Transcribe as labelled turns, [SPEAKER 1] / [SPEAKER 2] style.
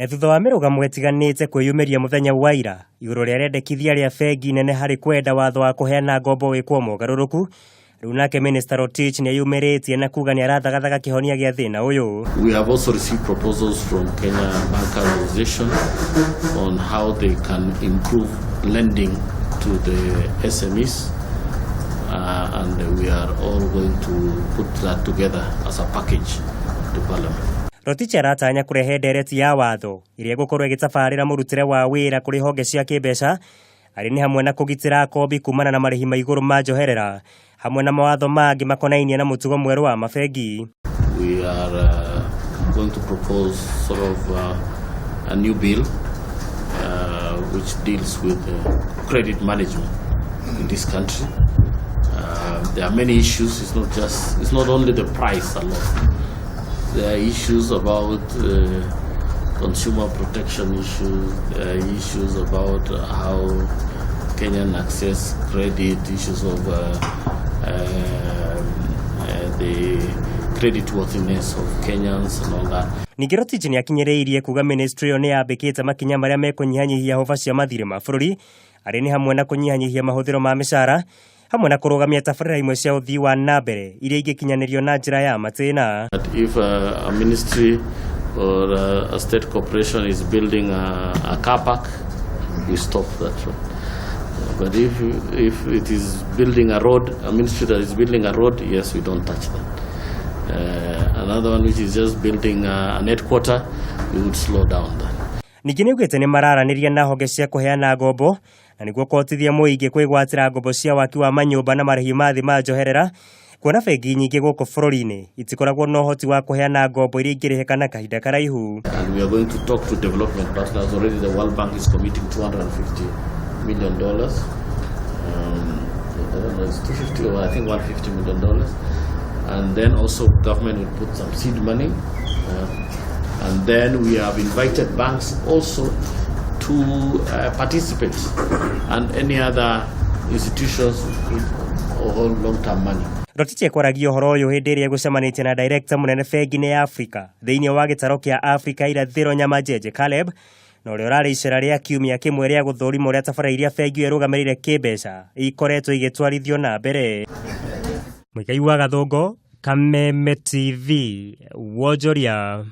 [SPEAKER 1] Thutha wa mĩrũgamo ĩtiganĩte kwĩyumĩria mũthenya wa ira igũrũ rĩa rĩendekithia rĩa bengi nene harĩ kwenda watho wa kũheana ngombo wĩkwo mogarũrũku, rĩu nake Minister Rotich nĩ eyumĩrĩtie na kuga nĩ arathagathaga kĩhonia gĩa thĩna ũyũ.
[SPEAKER 2] We have also received proposals from Kenya Bankers Association on how they can improve lending to the SMEs, and we are all going to put that together as a package to Parliament.
[SPEAKER 1] Rotich aratanya kũrehe ndereti ya watho ĩrĩa ĩgũkorwo ĩgĩtabarĩra mũrutĩre wa wĩra kũrĩ honge cia kĩmbeca, arĩ nĩ hamwe na kũgitĩra akombi kumana na marĩhi ma igũrũ ma njoherera, hamwe na mawatho mangĩ makonainie na mũtugo mwerũ wa mabengi.
[SPEAKER 2] We are going to propose sort of a new bill which deals with credit management in this country. There are many issues. It's not only the price alone. There are issues about consumer protection issues. There are issues about how Kenyan access credit, issues of the credit worthiness of Kenyans and all that.
[SPEAKER 1] Ningĩ Rotich nĩ akinyĩrĩirie kuga ministry ĩyo nĩ yambĩkĩte makinya marĩa mekũnyihanyihia hũba cia mathirĩ ma bũrũri, arĩ nĩ hamwe na kũnyihanyihia mahũthĩro ma mĩcara, hamwe na kũrũgamia tabarĩra imwe cia ũthii wa na mbere iria ingĩkinyanĩrio na njĩra ya matĩna.
[SPEAKER 2] That if a ministry or a state corporation is building a car park, we stop that one. But if it is building a road, a ministry that is building a road, yes, we don't touch that. Another one which is just building an headquarter, we would slow down that.
[SPEAKER 1] Ningĩ nĩ augĩte nĩ mararanĩria na honge cia kũheana ngombo na nĩguo kũhotithia mũingĩ kwĩgwatĩra ngombo cia waki wa manyũmba na marĩhi ma thĩ ma njoherera, kuona bengi nyingĩ gũkũ bũrũri-inĩ itikoragwo na ũhoti wa kũheana ngombo iria ingĩrĩhĩka na kahinda karaihu.
[SPEAKER 2] And we are going to talk to development partners. Already the World Bank is committing $250 million. I don't know, it's 250 or I think $150 million. And then also government will put some seed money. And then we have invited banks also to participate and any other institutions who hold long-term money.
[SPEAKER 1] Rotich ekwaragia ũhoro ũyũ hĩndĩ ĩrĩa egũcemanĩtie na director mũnene bengi-inĩ ya Afrika thĩinĩ wa gĩtaro kĩa Afrika irathĩro Nyamajenje Caleb, na ũrĩa ũrarĩ icera rĩa kiumia kĩmwe rĩa gũthũrima ũrĩa tabarĩra iria bengi ĩyo ĩrũgamĩrĩire kĩmbeca ikoretwo igĩtwarithio na mbere. Mũigai wa Gathũngũ, Kameme TV, wonjoria.